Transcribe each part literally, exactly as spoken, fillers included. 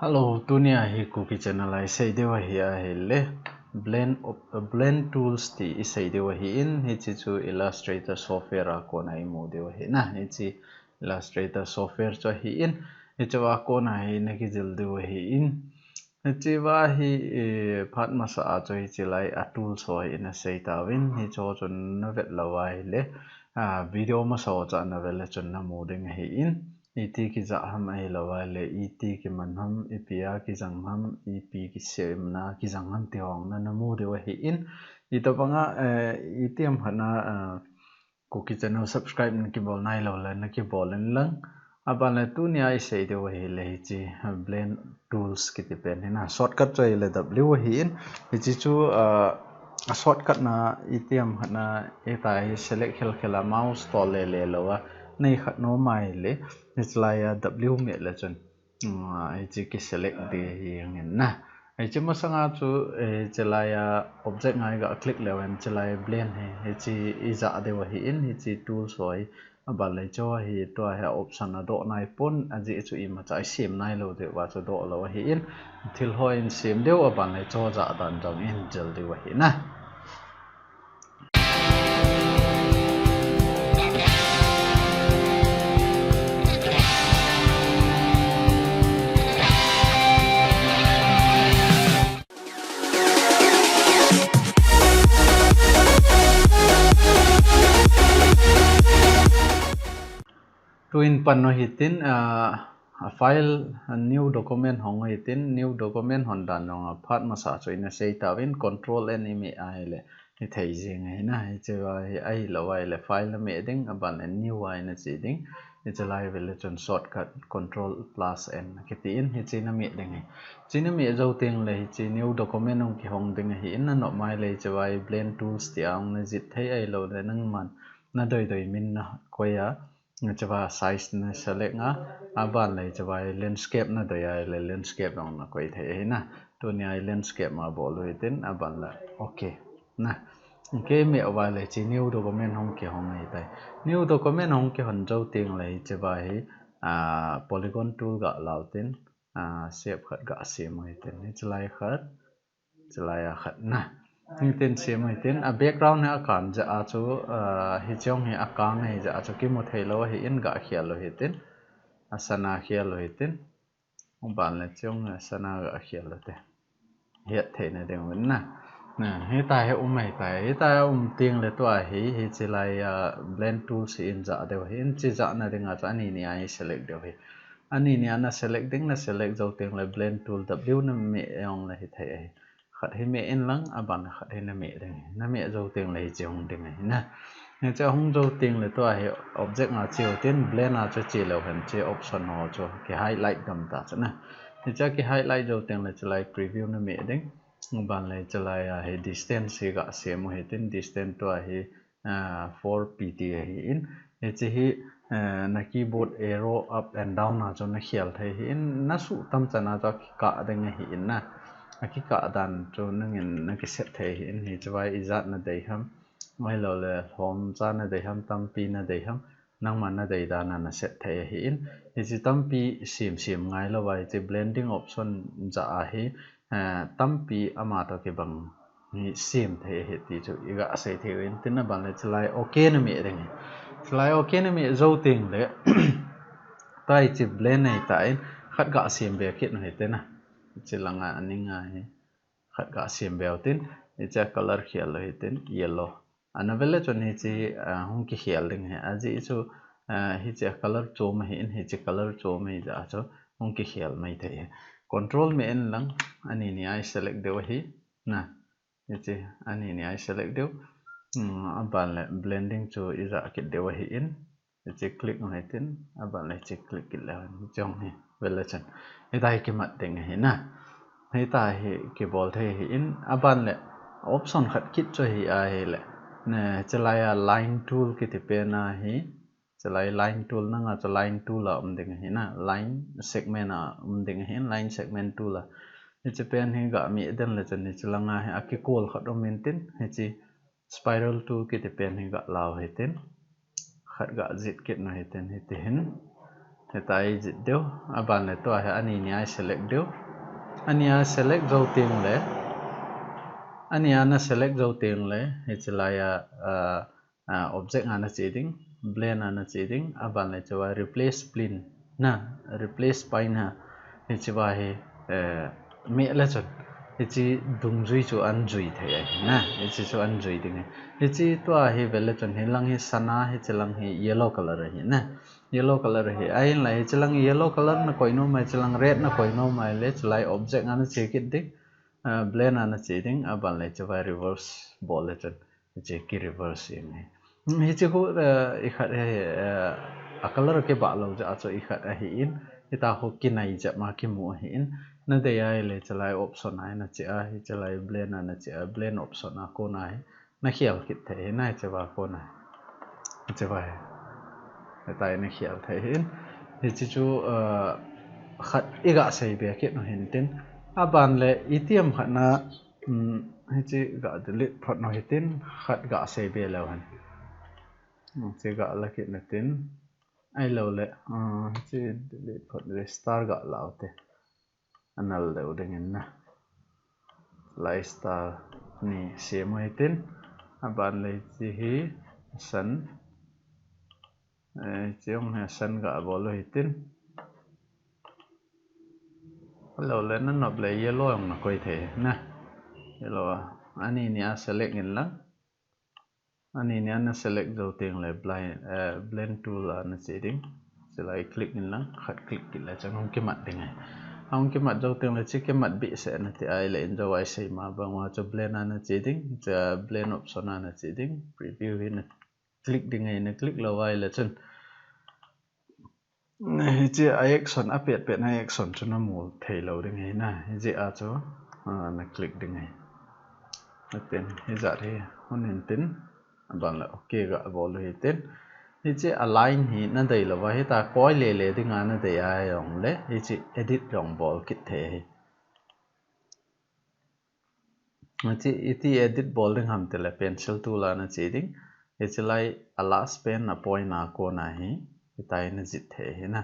Hello, tunia hi Kuki Channel a isei diu ahi ahile, Blend, op- Blend Tools ti isei diu ahin, hiche chu Illustrator software a kona imu diu ahi na, hiche Illustrator software chu ahin, hiche a kona hi nakijil diu ahin, hiche a hi, eh, phat masa a chu hiche lai a tools ho hi nasei tauvin, hiche ho chu navet lou ahile, ah, video masa ho chu navet le chun namu ding ahin, iti kijah ham ahilou ahile, iti kiman ham, ipi a kijang ham, ipi kisemna kijang ham ti ho na namu diu ahin, itobanga, eh, iti ham khat na, eh, Kuki Channel subscribe nakibol nailou le nakibol in lang. Aban le tunia isei diu ahile hiche, eh, Blend Tools kiti pen hi na. Shortcut chu ahile W ahin. Hiche chu, ah, a shortcut na iti ham khat na, ita hi select khel khel a mouse tol le le lou a. Nei khat nom ahile, hiche lai a W meh le chun. Ah, hiche kiselect ding ahi jeng in na. Hiche masanga chu, eh, hiche lai a object nga iga click leu hen, hiche lai blend hi, hiche ijah diu ahin, hiche tools ho hi, aban le hiche ho hi, tua hi option adoh nai pon, ajeh chu imacha isem nailou diu va chu doh lou ahin, thil ho isem diu, aban le hiche ho jah dan jong ijil diu ahi na. Tuin pan u hitin, ah, a file, a new document hong u hitin, new document hon dan jong a phat masa chu ina sei tauvin, control N imeh ahile, hithei jeng ahi na, hiche a hi ahilou ahile, file nameh ding, aban le new a ina che ding, hiche lai vele chun shortcut control plus N kiti in, hiche nameh ding ahi. Hiche nameh jou teng le hiche new document hung kihong ding ahin, nanop mai le hiche a hi Blend Tools ti a hung najih thei ahilou le nangman nadoi doi min nakoi a, hiche a size na select a, aban le hiche a hi landscape nadoi ahile landscape jong nakoi thei ahi na. Tunia hi landscape ma bol u hitin, aban le ok. Na. Ok, meh uva le hiche new document hung kihong ahitai. New document hung kihon jou teng le hiche a hi, ah, polygon tool ga lau tin, ah, shape khat ga sem u hitin. Hiche lai khat, hiche lai a khat na. Hitin sem u hitin, a background hi akan jeh a chu, ah, hiche jong hi akang ahi jeh a chu kimu thei lou ahin ga khel u hitin. Asana khel u hitin. Aban le hiche jong asana ga khel u te. Het theina ding uvin na. Na, hitia hi um ahitai. Hitia um teng le tua hi, hiche lai a Blend Tools hi ijah diu ahi. Hiche jahna dinga chu ani ni a hi select diu ahi. Ani ni a na select ding, na select jou teng le Blend Tool W nameh jong le hithei ahi. Khat hi meh in lang, aban khat hi nameh ding ahi. Nameh jou teng le hiche hung ding ahi na. Hiche hung jou teng le tua hi object a che u tin, blend a chu che leu hen, hiche option ho chu ki highlight gam ta chu na. Hiche ki highlight jou teng le hiche lai preview nameh ding. Aban le hiche lai a hi distance hi ga sem u hitin, distance tua hi, ah, four P T ahin. Hiche hi, eh, na keyboard arrow up and down a chu na khel thei ahin, na suh tam chan a chu akikah ding ahin na. Akikah dan chu nangin na kiset thei ahin, hiche a hi ijat nadei ham. Ahilou le lhomcha nadei ham, tampi nadei ham, nangman nadei dan a naset thei ahin. Hiche tampi sem sem ngai lou a, hiche blending option jah a hi, eh, tampi ama toh kibang hi sem thei ahi ti chu iga sei thei uvin tin, aban le hiche lai ok nameh ding ahi. Hiche lai ok nameh jou teng le, tua hiche blend ahitan, khat ga sem be kit u hitin na. Hiche langa aning a hi. Khat ga sem be u tin, hiche a color khel u hitin, yellow. Ana vele chun hiche, ah, hung kikhel ding ahi. Ajeh chu, ah, hiche a color chom ahin, hiche color chom ahi jeh a chu hung kikhel mai thei ahi. Control meh in lang, ani ni a i select diu ahi. Na, hiche ani ni a i select diu. Hmm, aban le blending chu ijah kit diu ahin. Hiche click u hitin, aban le hiche click kit leu hen, hiche hung hi, vele chun. Hitia hi kimat ding ahi na. Hitia hi kibol thei ahin, aban le option khat kit chu hi ahile. Ne, hiche lai a line tool kiti pen a hi, hiche lai line tool nanga chu line tool a um ding ahi na, line segment a um ding ahin, line segment tool a. Hiche pen hi ga meh den le chun hiche langa hi akikol khat um intin, hiche spiral tool kiti pen hi ga lau hitin. Khat ga jih kit u hitin, hiti hin. Hitia i jih diu, aban le tua hi ani ni a i select diu. Ani a select jou teng le, ani a na select jou teng le, hichi lai a, ah, ah, object a na che ding, blend a na che ding, aban le chua replace spline na, replace spline na, hichi va hi, eh, meh le chun, hichi dungjui chu an jui thei ahi na, hichi chu an jui ding ahi. Hichi tua hi ve le chun, hi lang hi sana, hichi lang hi yellow color ahi na. Yellow color ahi. Ahin la hichi lang yellow color na koi nom a, hichi lang red na koi nom a le, chulai object a na che kit ding, ah, blend a na che ding, aban le chua reverse bol le chun, hichi ki reverse jeng ahi. Hmm, hichi khu, eh, i khat ahi, eh, a color kibah lou jeh a chu i khat ahin, hitia khu kinai jep ma kimu ahin, na dei a le chulai option a na che a, hichi lai blend a na che a, blend option a kona hi, na khel kit thei ahi, na hichi va kona. Hichi va hi. Hitia hi na khel thei ahin. Hichi chu, ah, khat i ga sei be kit u hintin. Aban le itiham khat na, um, hichi ga delete phot u hitin, khat ga sei be leu hen. Hichi ga la kit u hitin. Ahilou le, ah, hichi delete phot, restart ga la u te. Anal deu ding in na. Lai star ni sem u hitin. Aban le hichi hi san. Eh, hichi hung hi san ga bol u hitin. Ahilou le na nop le yellow hung na koi thei na. Yellow a. Ani ni a select in lang. Ani ni a na select jou teng le blend, eh, blend tool a na che ding. Chulai click in lang, khat click kit le chun hung kimat ding ahi. Hung kimat jou teng le chu kimat behseh na ti a le in jou a i sei ma bang uva chu blend a na che ding, chu blend option a na che ding, preview hi na click ding ahi, na click lou a le chun hichi a action, a pet pet na action chu na mu thei lou ding ahi na. Hichi a chu, ah, na click ding ahi. Atin, hijat hi, hun in tin, aban le, okay, ga bol u hitin. Hichi a line hi na dei lou va, hitia koi le le ding a na dei a jong le, hichi edit jong bol kit thei ahi. Hichi iti edit bol ding ham ti le pencil tool a na che ding. Hichi lai a last pen a point a kona hi, hitia hi na jih thei ahi na.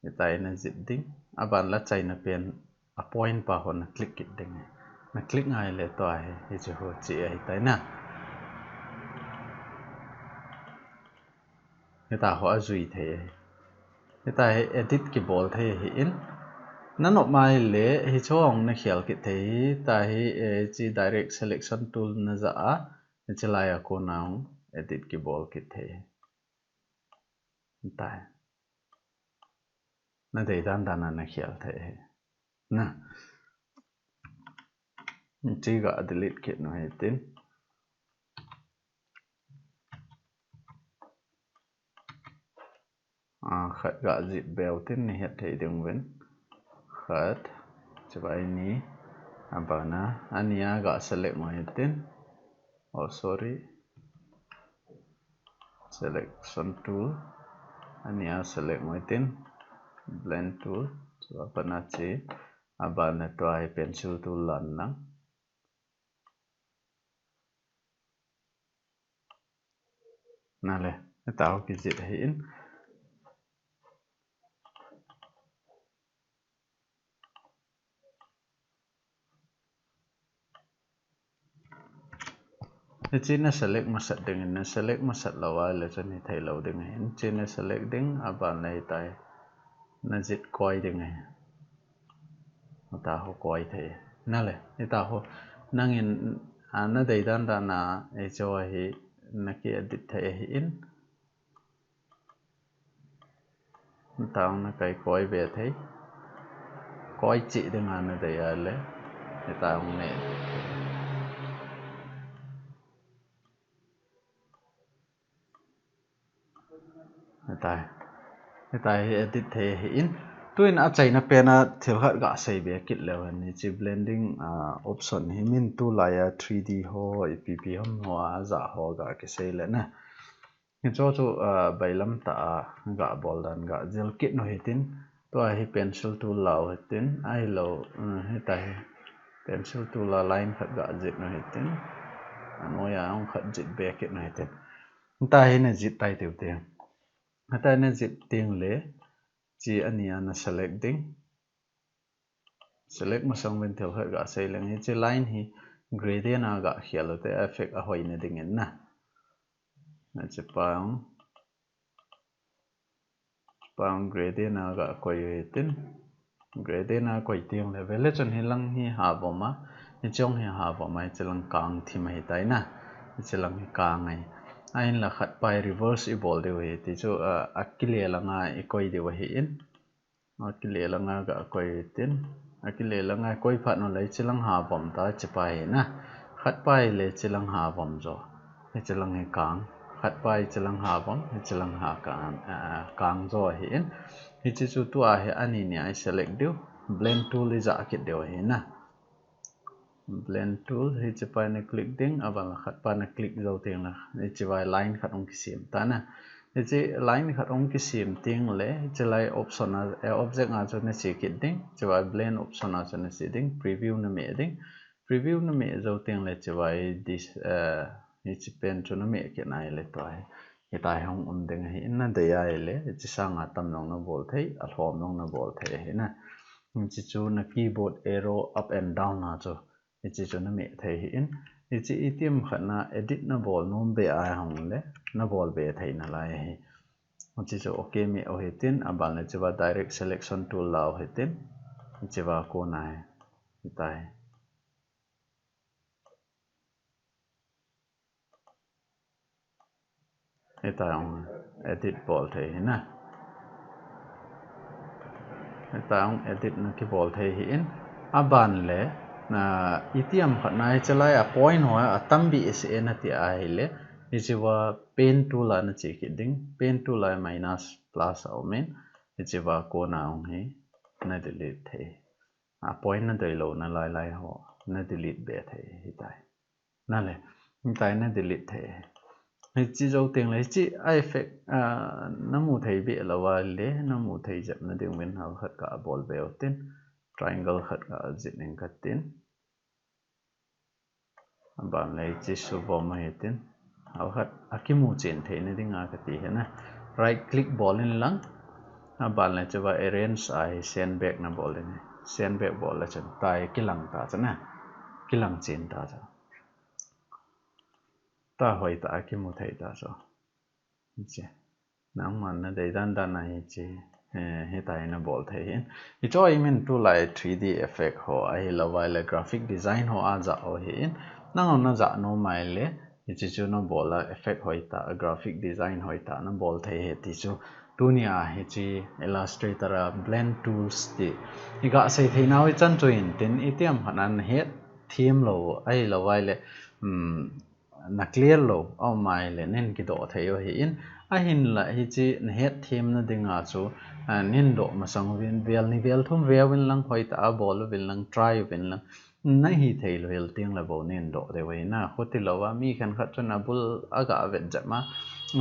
Hitia hi na jih ding. Aban la chaina pen a point pa ho na click kit ding. Na click ngai le tua hi, hichi ho che ahi tai na. Hitia ho a jui thei ahi. Hitia hi edit kibol thei ahin. Na nop mai le hichi hung na khel kit thei ahi. Hitia hi, eh, hichi direct selection tool na ja a, hichi lai a kona hung edit kibol kit thei ahi. Hitia hi. Na dei dan dan a na khel thei ahi. Na. Hichi ga delete kit u hitin. Ah, khat ga jih be u tin na het thei ding uvin. Khat, chibai ni, abana, ani a ga select u hitin. Oh, sorry. Selection tool, ani a select u hitin. Blend tool, chua pat na che, abana tua hi pencil tool la in lang. Na le, hitia ho kijih ahin. Hichi na select masat ding in, na select masat lou a le chun hithei lou ding ahin. Hichi na select ding, aban le hitia hi na jih koi ding ahi. Hitia ho koi thei. Na le, hitia ho. Nangin, ah, na dei dan dan a, hichi ho hi na ki edit thei ahin. Hitia hung na kai koi be thei. Koi cheh ding a na dei a le. Hitia hung na edit thei. Hitia hi. Hitia hi edit thei ahin. Tuin achaina pen a thil khat ga sei be kit leu hen. Hichi blending, ah, option hi min tulai a three D ho, ipi pi hom ho a ja ho ga kisei le na. Hichu chu, ah, bailam tah a ga bol dan ga jil kit u hitin. Tua hi pencil tool la u hitin. Ahilou, um, hitia hi pencil tool a line khat ga jih u hitin. Anoi a hung khat jih be kit u hitin. Hitia hi na jih tai tiu te. Hitia na jih teng le. Hiche ani a na select ding. Select masang uvin thil khat ga sei leng, hiche line hi gradient a ga khel u te effect a hoina dingin na. Hiche pa jong, pa jong gradient a ga koi u hitin. Gradient a koi teng le, vele chun hilang hi havom a, hiche jong hi havom a, hiche lang kang thim ahi tai na. Hiche lang hi kang ahi. Ahinla khat pa hi reverse i bol diu ahi, ti chu, a, akile langa i koi diu ahin. Akile langa ga koi tin. Akile langa koi phat u le hiche lang havom ta, hiche pa hi na. Khat pa hi le hiche lang havom jo. Hiche lang hi kang. Khat pa hiche lang havom, hiche lang ha kang, a, kang jo ahin. Hiche chu tua hi ani ni a i select diu. Blend tool i ja kit diu ahi na. Blend tool, hiche pa na click ding, aban le khat pa na click jou teng le, hiche vai line khat hung kisem ta na. Hiche line khat hung kisem teng le, hiche lai option a, eh, object a chu na che kit ding, hiche vai blend option a chu na che ding, preview na meh ding. Preview na meh jou teng le, hiche vai this, eh, hiche pen chu na meh kit na ahile tua hi. Hitia hi hung um ding ahi, na dei ahile, hiche sanga tam jong na bol thei, alhom jong na bol thei ahi na. Hiche chu na keyboard arrow up and down a chu, hiche chu na meh thei ahin. Hiche itiham khat na edit na bol nom be a hung le, na bol be thei nalai ahi. Hiche chu okay meh u hitin, aban le hiche va direct selection tool la u hitin, hiche va kona hi, hitia hi. Hitia hung edit bol thei ahi na. Hitia hung edit na kibol thei ahin. Aban le, na, itiham khat na hiche lai a point ho atam behseh e na ti ahile, hiche va pen tool a na che kit ding. Pen tool a minus plus a um in, hiche va kona hung hi na delete thei. A point na dei lou nalai lai ho na delete be thei ahi tai. Na le, hitia hi na delete thei. Hiche jou teng le, hiche a effect, ah, na mu thei be lou ahile, na mu thei jep na ding uvin hal khat ka bol be u tin, triangle khat ka jih ning ka tin. Aban le hiche suvom ahi tin. Hal khat a kimu chen thei na ding a ka ti ahi na. Right click bol in lang. Aban le hiche va arrange a hi send back na bol in. Send back bol le chun tua hi kilang ta chu na. Kilang chen ta chu. Tua hoitah a kimu thei ta chu. Hiche. Nangman na dei dan dan a hiche. Eh, hitia hi na bol thei ahin. Hiche hi min tulai three D effect ho ahilou vai le graphic design ho a ja u ahin. Nang na ja nom ahile. Hiche chu na bol a effect hoitah, graphic design hoitah na bol thei ahi ti chu. Tuni a hiche Illustrator a Blend Tools ti. I ga sei thei nau i chan chu in tin itiham khat na na het them lou ahilou vai le. Um, na clear lou, a um ahile, nin kidoh thei u ahin, ahinla hiche na het them na ding a chu, a, nin doh masang uvin, vel ni vel thum ve uvin lang, hoitah a bol uvin lang, try uvin lang, na hithei lou hel teng le bou nin doh diu ahi na, khuti lou a, mi khenkhat chun abul a ga vet jep a,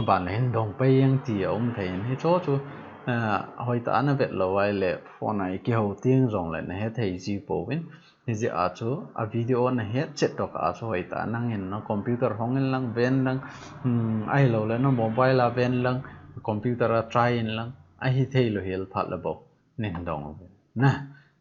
aban le hin dong pai jeng ti a um thei in, hiche chu, a, hoitah a na vet lou ahile, phone a i kihou teng jong le na hethei ji pouvin, Hijeh a chu, a video na het chet tokah a chu hoitah a nangin na computer hong in lang ven lang, hmm, ahilou le na mobile a ven lang, computer a try in lang, ahithei lou hel phat le bou, nin dong uvin. Na,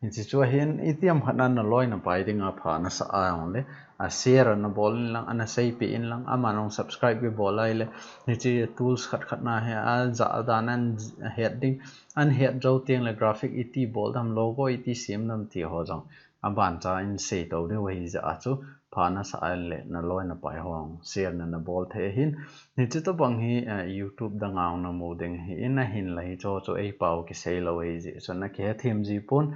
hiche chu ahin itiham khat na na loi na pai ding a pha na sa a jong le, a share na bol in lang, ana seipeh in lang, aman jong subscribe kibol ahile, hiche tools khat khat na hi a ja dan an het ding, an het jou teng le graphic iti bol dam, logo iti sem dam ti ho jong. Aban cha in sei to diu ahi jeh a chu pha na sa a le na loi na pai ho share na na bol thei ahin. Hiche tobang hi, eh, YouTube dang a na mu ding ahin, ahinla hiche chu ei pao kisei lou ahi jeh chun na kihe them ji pon.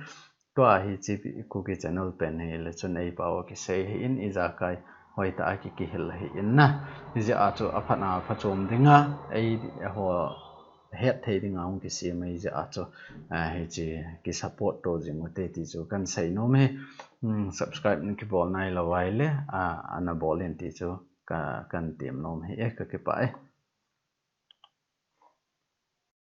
Tua hiche Kuki channel pen hi le chun ei pao kisei ahin, ijakai hoitah a ki kihil ahin na. Hijeh a chu aphat na phachom ding a ei ho het thei ding a hung kisem ahi jeh a chu, a, hiche ki support to jing ute ti chu kan sei nom e, um, subscribe na kibol nailou ahile, a, ana bol in ti chu ka, kan tem nom e, ka kipah e.